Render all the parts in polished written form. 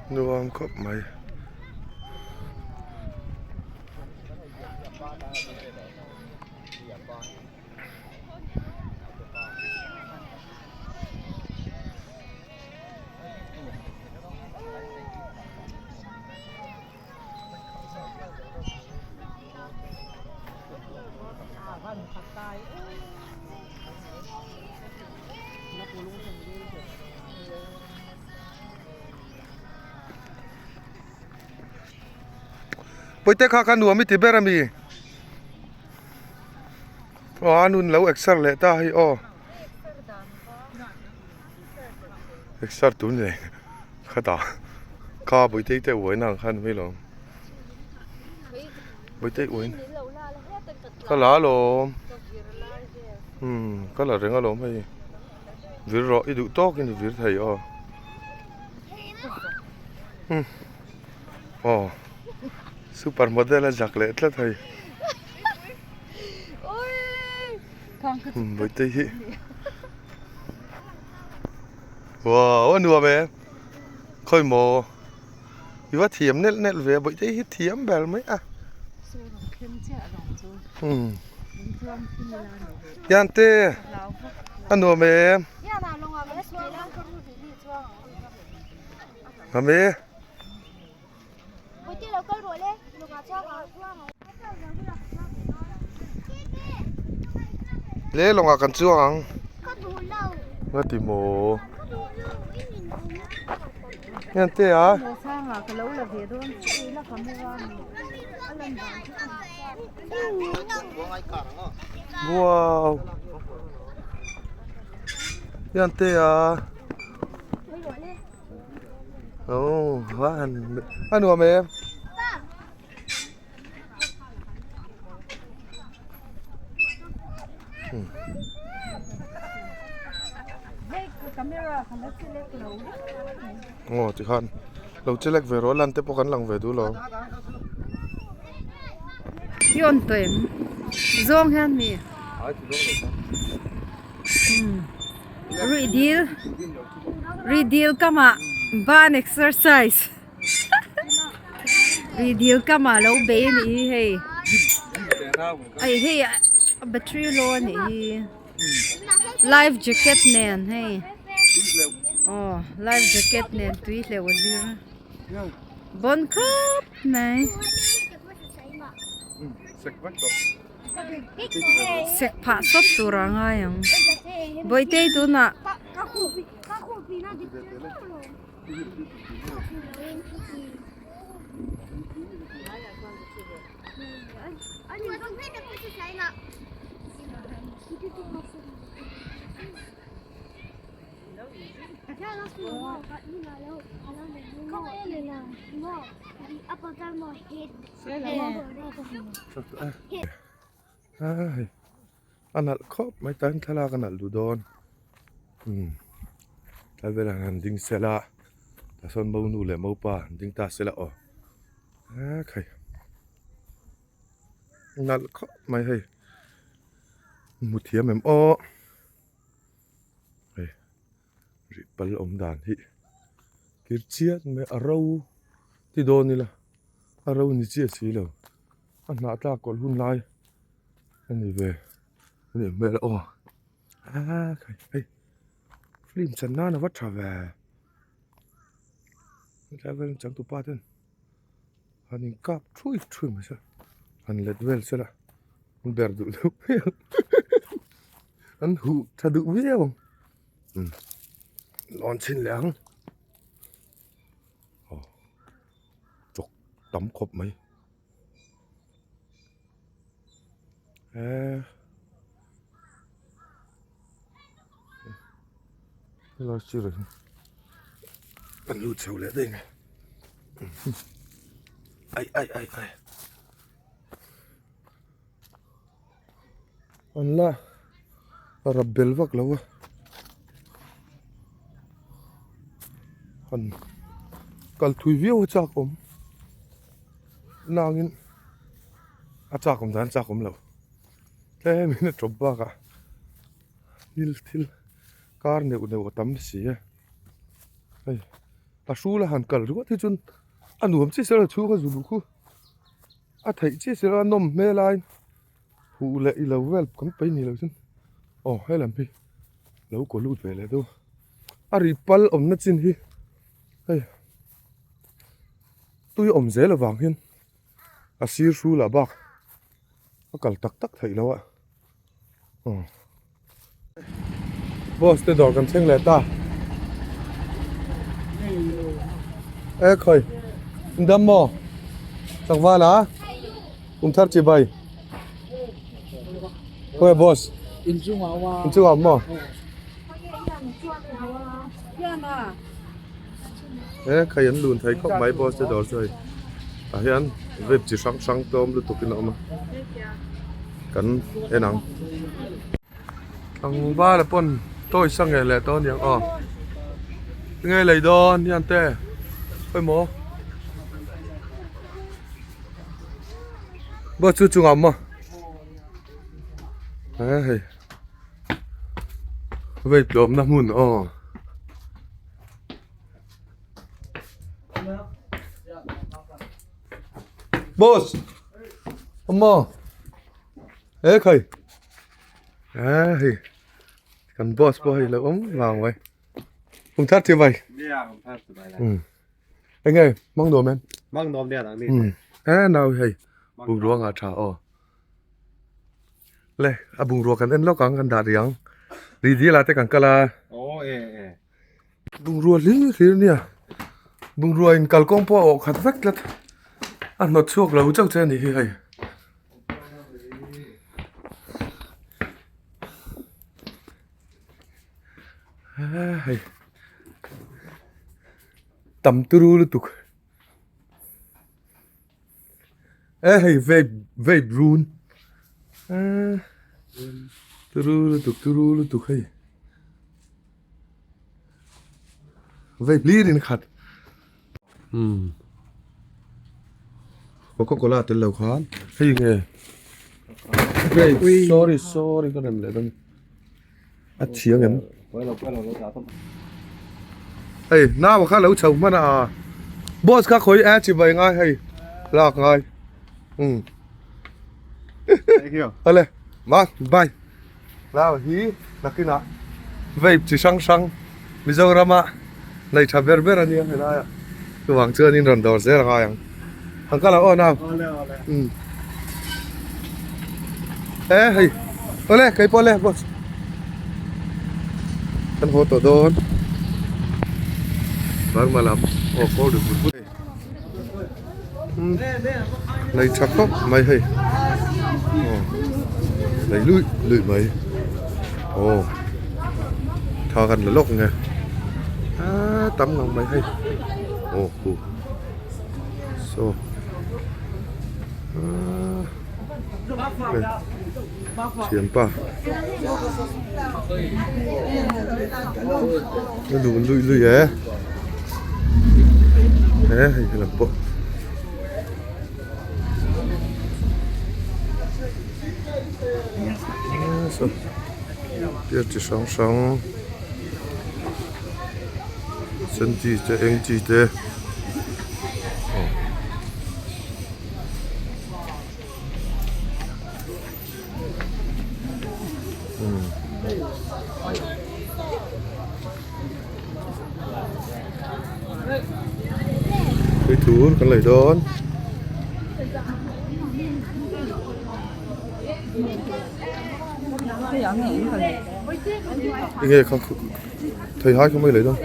Nuam khawp mai. Pawite kha kha nuam i ti ber a mi aw a nun lo exer leh ta hei aw exer tun leh khatah kha bawihte te uaina ang khan mai lo bawihte uaina ka la alawm umm ka la reng alawm hei vir rawh i duh tawkin i vir thei aw umm aw super model a zak leh tlat hei bawihte hi wow a nuam e khawi maw i va thiam nelh nelh ve a bawihte hi thiam ber mai a umm Tiante a nuam e nuam e. Le lawngah kan chuang ang nga ti maw hian te a wow hian te a. Oh a nuam em aw tikhan lo chelek ve rawh lan te pawh kan lang ve duh lo. Hi awn tawh em zawng hian mi Rihdil Rihdil kamah ban exercise Rihdil kamah lo bei a nih hi hei ai hei a battery low a nih hi life jacket nen hei aw life jacket nen tui hleuh a zir bawn khawp mai. Sek phah sawt tur a ngai ang. Bawitei tunah Ai a nalh khawp mai tan thlalak a nalh duh dawn umm tlai velah han ding sela tah sawn mo nu leh mo pa an ding ta sela aw a khai nalh khawp mai hei hmu thiam em aw hei rih pal awm dan hi kir chiat mai a ro ti dawn ila a ro ni chiah si lo a hnah tlak kawlh hun lai a ni ve a nih hmel aw aa khai hei film chan nan a va tha ve helai vel changtupa ten han in kap thui thui mai se han let vel sela an ber duh deuh viau an huh tha duh viau ang umm lawn chhin leh ang aw chawk tam khawp mai eee helai sirah hian kan lut chho leh daih mai ai ai ai ai an la rap bel vak lo a han kal thui viau a chak awm nangin a chak awm dan a chak awm lo tlem in a tawp bakah thil thil kar neuh neuh a tam si a hei. A hrul a han kal ringawt hi chuan a nuam chiah silo chhung a zu luh khu a theih chiah silo a nawm hmel aiin huh leh ilo vel kan paih ni lo chuan aw helam hi lo kaw lut ve leh deuh a ri pal awmna chin hi hei tui awm zel avang hian a sir hrulah bak a kal tak tak theih loh a aw boss te dawr kan thleng leh ta e khawi in dam maw tlangval a kum thar chi bai khawi boss in chungah awm maw e khawi an lun thei khawp mai boss te dawr chu hei tah hian vape chi hrang hrang tlawm lutuk in a awm a kan en ang tlangval a pawn toys a ngei leh tawh aniang aw tinge lei dawn hian te pawimawh bus chu chungah maw he hei vei tlawmna hmun aw. Boss awm maw he khai he hei kan boss pawh hei lo awm vang mai kum thar chi vai eng nge mang nuam em mang nuam nia nang ni he nau hei bungrua ngah tha aw le a bungrua kan en lawk ang kan dah rih ang ri dil ah te kan kal a aw e e Bungrua hlir hlir nia bungrua in kalkawng pawh a awh khat vek tlat a hnawt chhuak lo chauh che a nih hi hei. Hei tam turu lutuk e hei vape vape run eee turu lutuk turu lutuk hei vape hlir in khat umm coca cola tel lo khan hei nge sorry sorry ka rem leh dawn a thiang em hei nau kha lo chho hman a boss kha khawi a chi bai ngai hei lak ngai um ale ma bye nau hi nakinah vape chi hrang hrang Mizorama nei tha ber ber ania helai ah chuvang chuanin rawn dawr zel a ngai ang ang ka lo aw nau um e hei awle kei pawh le boss kan haw tawh dawn Burma lam aw kawl ri vut vut um nei tha khawp mai hei aw nei luih luih mai aw tha kan la lawk nge a tam ngang mai hei aw hu saw aaa hei thianpa a duh luih luih e he hei helam pawh saw beer chi hrang hrang sen chi te eng chi te aw. Tui tur kan lei dawn. Enge kha thei hai kha mai lei dawn.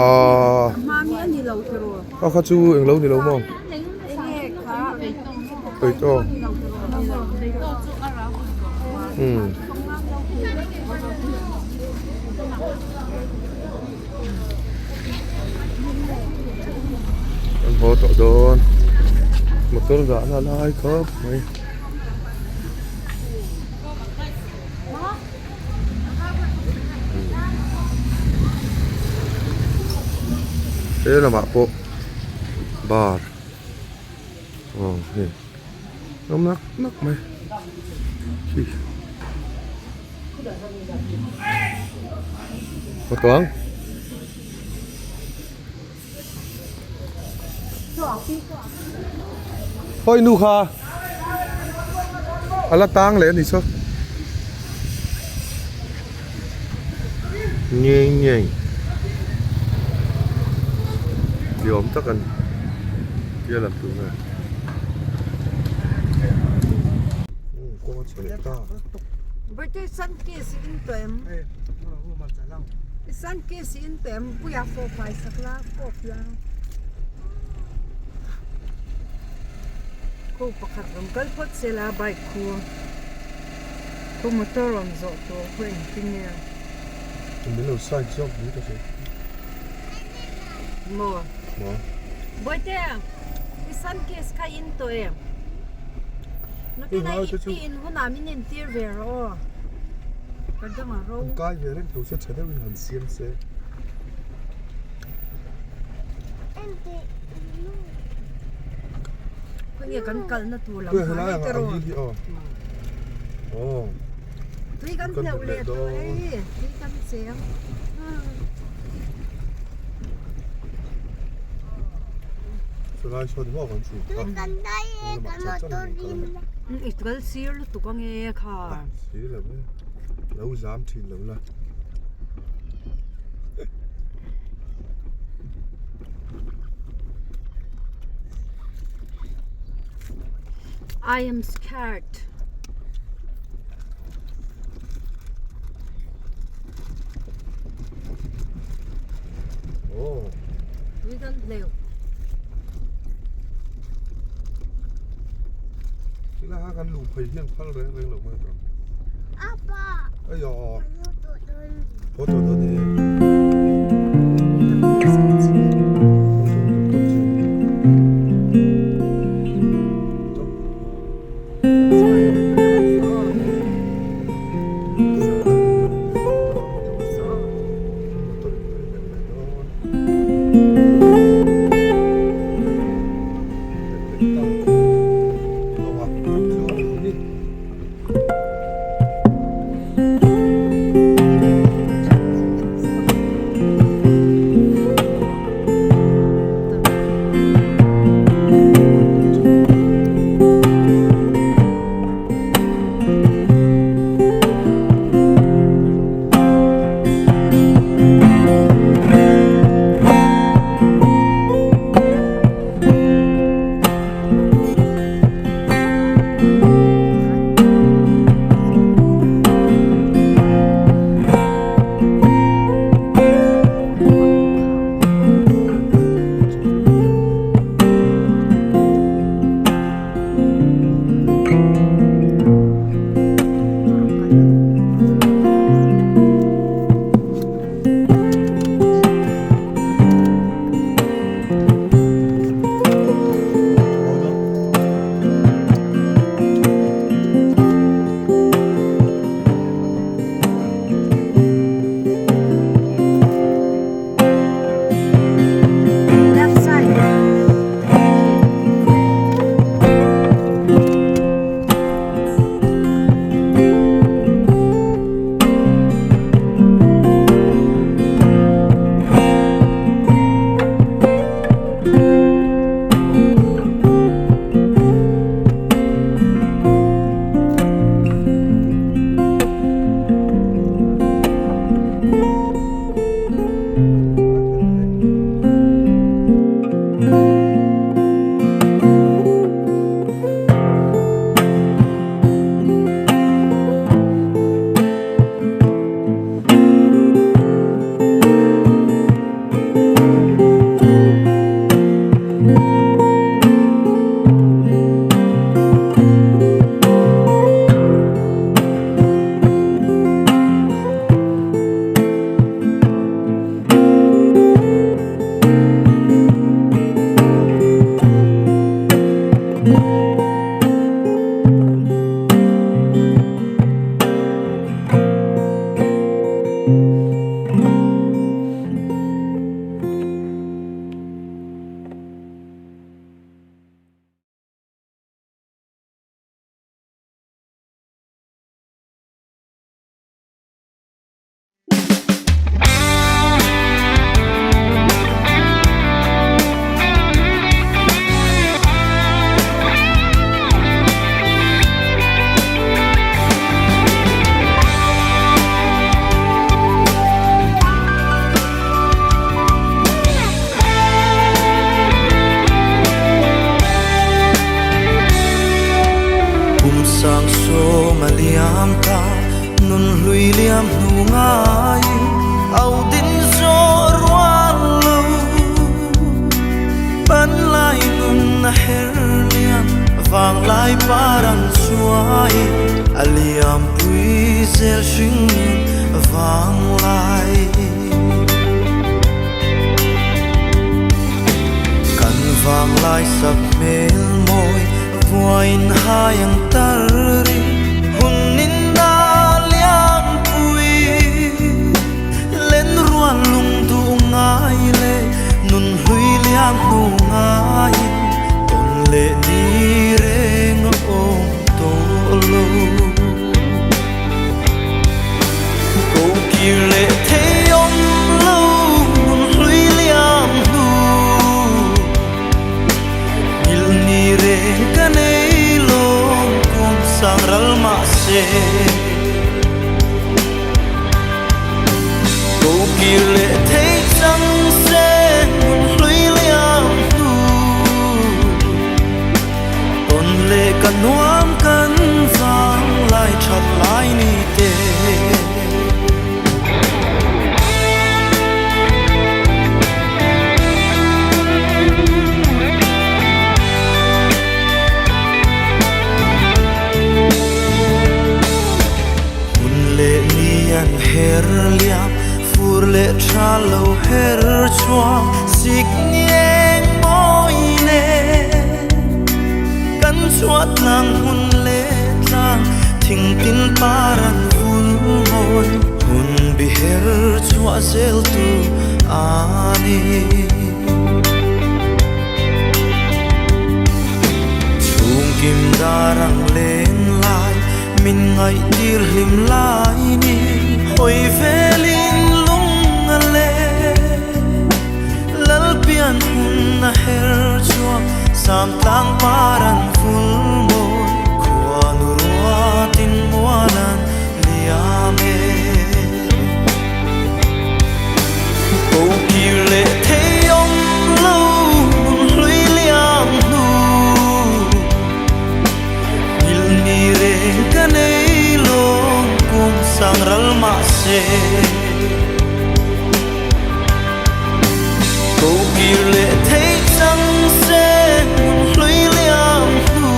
Aaa a kha chu englo ni lo maw Potato umm an haw tawh dawn motor dahna lai khawp mai. He lamah pawh bar aw hei awm nak nak mai khi. Haw tawh ang. Hawi nu kha a la tang leh a ni saw. Ngei ngei ni awm tak a ni tia lam tur nge. Kawng a chhe leh ta. Birthday sun kiss in tawh em? Sun kiss in tawh em? Puia fawh fai sak la fawp la. Khaw pakhat rawn kal phawt se la bike khu khaw motor rawn zawh tur khu engtin nge. Min lo side zawk mai ta che. Maw. Maw. Bawihte i sun kiss kha in tawh em? Nakin a i in hunah min intir ve rawh aw. Ka dangah ro. An kai ve reng tho se tha deuhin han siam se. Khawnge kan kalna tur lam kha hei te rawh. Tui kan hleuh leh tawh hei tui kan cheng. Chulai sawn maw kan chu kha. I kal sir lutuk ange kha. Sir lo e. Lo zam thin lo la. I am scared. Oh. We don't live. Thế là kan lu phei hian phal reng reng lo mai tawh. Apa. Ayo. Haw tawh dawn e. Nun hlui liam hnu ngai au din zawh rual lo. Pan lai nun a her liam vang lai par an chuai a liam pui zel hring nun vang lai. Kan vang lai sak hmel mawi vuain hai ang tar ri hun in a liam pui. Len rual lung duh ngai le nun hlui liam hnu ngaiin tawn leh ni reng a awm tawh lo. Ko kir leh thei awm lo nun hlui liam hnu. Nghilh ni reng ka nei lawm kum sang ral mahse. Ko kir leh thei chang se nun hlui liam hnu. Tawn leh ka nuam kan vang lai that lai ni te. Hun leh ni an her liam, fur leh tha lo her chhuak, sik ni eng mawi nen. Kan chhuah tlang hun leh tlang, thing tin par an vul mawi, hun bi her chhuah zel tu a ni. Chhungkim dar ang leng lai, min ngaihtir hlim lai ni, hawi velin lung a leng. Lalpian hun a her chhuak, sam tlang par an vul mawi, khuanu ruatin mual an liam e. Ko kir leh thei awm lo nun hlui liam hnu, nghilh ni reng ka nei lawm kum sang ral mahse. Ko kir leh thei chang se nun hlui liam hnu,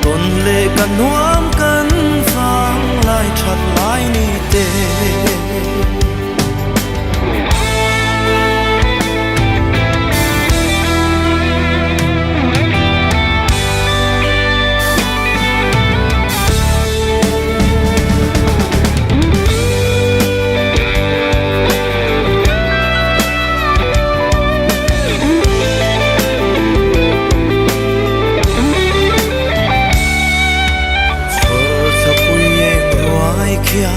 tawn leh ka nuam kan vang lai that lai ni te. Chhawr thapui eng ruai khia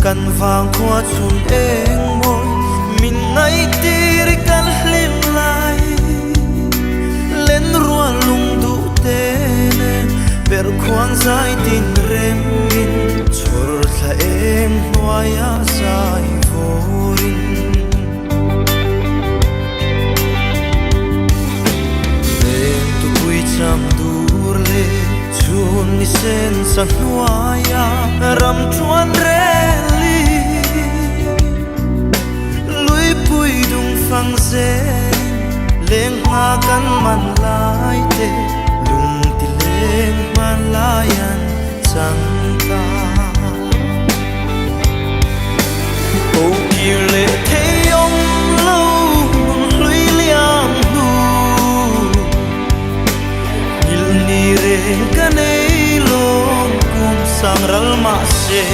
kan vang khua chhun eng mawi min ngaihtir i kan hlim lai. Len rual lung duh te nen per khuang zai tin rem in chhawr thla eng hnuaia zai vawrin. Leng tupui cham dur leh chhun ni sen sa hnuaia ram chuan rel i luipui dung fang zel leng hma kan man lai te lung ti leng hman lai an chang ta. Ko kir leh thei awm lo nun hlui liam hnu, nghilh ni reng ka nei lawm kum sang ral mahse.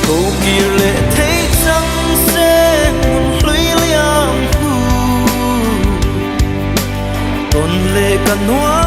Ko kir leh thei chang se nun hlui liam hnu, tawn leh ka nuam.